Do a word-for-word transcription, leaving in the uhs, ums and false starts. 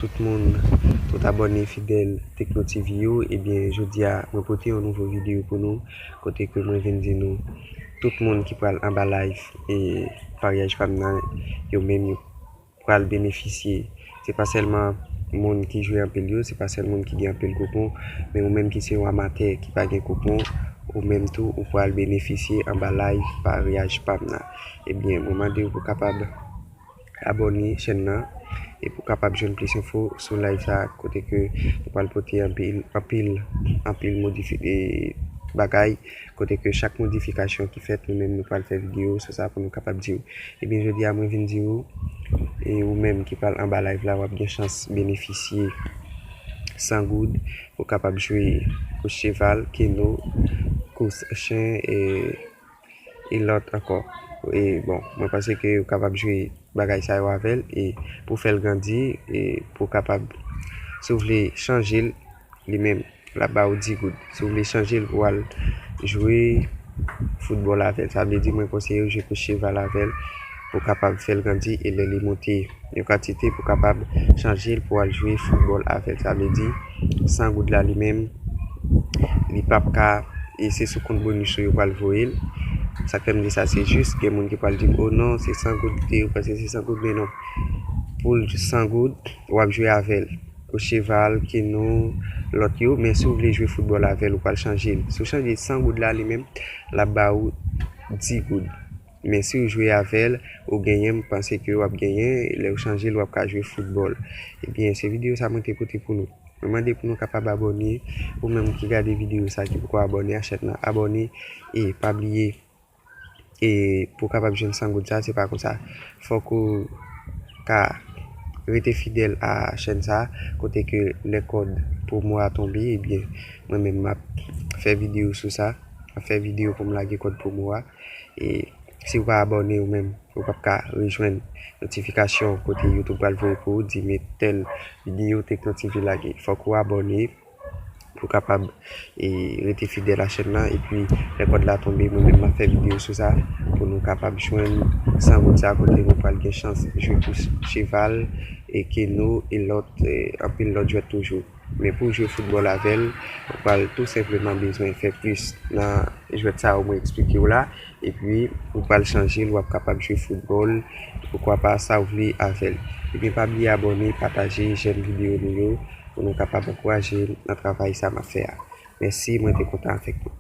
Tout moun, tout abòne fidèl Tekno T V yo, ebyen, jodi a, mwen pote yon nouvo videyo pou nou, kote ke mwen vin di nou, tout moun ki pral anba live e paryaj pa m nan, yo menm yo pral benefisye. Se pa sèlman moun ki jwe anpil yo, se pa sèl moun ki gen anpil koupon, men ou menm ki se yon amatè ki pa gen koupon, ou menm tou, ou pral benefisye anba live paryaj pa m nan. Ebyen, mwen mande w pou kapab abòne chèn nan e pou kapab jwenn plis enfo sou live sa, kote ke nou pral pote anpil, anpil, anpil modifi-, e, bagay, kote ke chak modifikasyon ki fèt, nou menm nou pral fè videyo sou sa pou nou kapab di w. Ebyen, jodi a, mwen vin di w, e ou menm ki pral anba live la, w ap gen chans benefisye san goud pou kapab jwe kous cheval, keno, kous chen, e e lòt ankò. E bon, mwen panse ke ou kapab jwe bagay sa yo avè l, e pou fè l grandi, e pou kapab, si w vle chanje l, li menm, l ap ba ou dis goud. Si w vle chanje l pou al jwe foutbòl avè l, sa vle di mwen konseye w jwe kous cheval avè l, pou kapab fè l grandi, e lè li monte yon kantite pou kapab chanje l pou al jwe foutbòl avè l. Sa vle di, san goud la li menm, li p ap ka, e se sou kont bonis ou yo pral voye l. Sa k fè m di sa, se jis gen moun ki pral di m, "O non, se san goud, te, ou panse se san goud, men non." Pou l san goud, w ap jwe avè l. Kous cheval, keno, lòt yo, men si w vle jwe foutbòl avè l, ou pral chanje l. Si w chanje san goud la, li menm, l ap ba ou dis goud. Men si w jwe avè l, ou genyen, m panse ke w ap genyen, lè w chanje l, w ap ka jwe foutbòl. Ebyen, se videyo sa mwen te pote pou nou. Mwen mande pou nou kapab abòne, ou menm ki gade videyo sa, ki poko abòne a chèn nan, abòne, e pa bliye, e pou w kapab jwenn san goud sa, se pa konsa. Fòk ou ka rete fidèl a chèn sa, kote ke lè kòd pwomo a tonbe, ebyen, mwen menm m ap fè videyo sou sa, m ap fè videyo pou m lage kòd pwomo a, e si w pa abòne ou menm, ou p ap ka rejwenn notifikasyon kote YouTube pral voye pou ou, di men tèl videyo Tekno T V lage. Fòk ou abòne pou w kapab, e, rete fidèl a chèn nan. Epi, lè kòd la tonbe, mwen menm m ap fè videyo sou sa, pou nou kapab jwenn san goud sa, kote nou pral gen chans jwe kous cheval, e keno, e lòt, e, anpil lòt jwèt toujou. Men pou w jwe foutbòl avè l, ou pral tou senpleman bezwen fè plis nan jwèt sa yo mwen eksplike w la. Epi, ou pral chanje l, w ap kapab jwe foutbòl, poukwa pa sa w vle avè l. Epi, pa bliye abòne, pataje, jèm videyo nou yo, pou nou kapab ankouraje m nan travay sa m ap fè a. Mèsi, mwen te kontan avèk nou.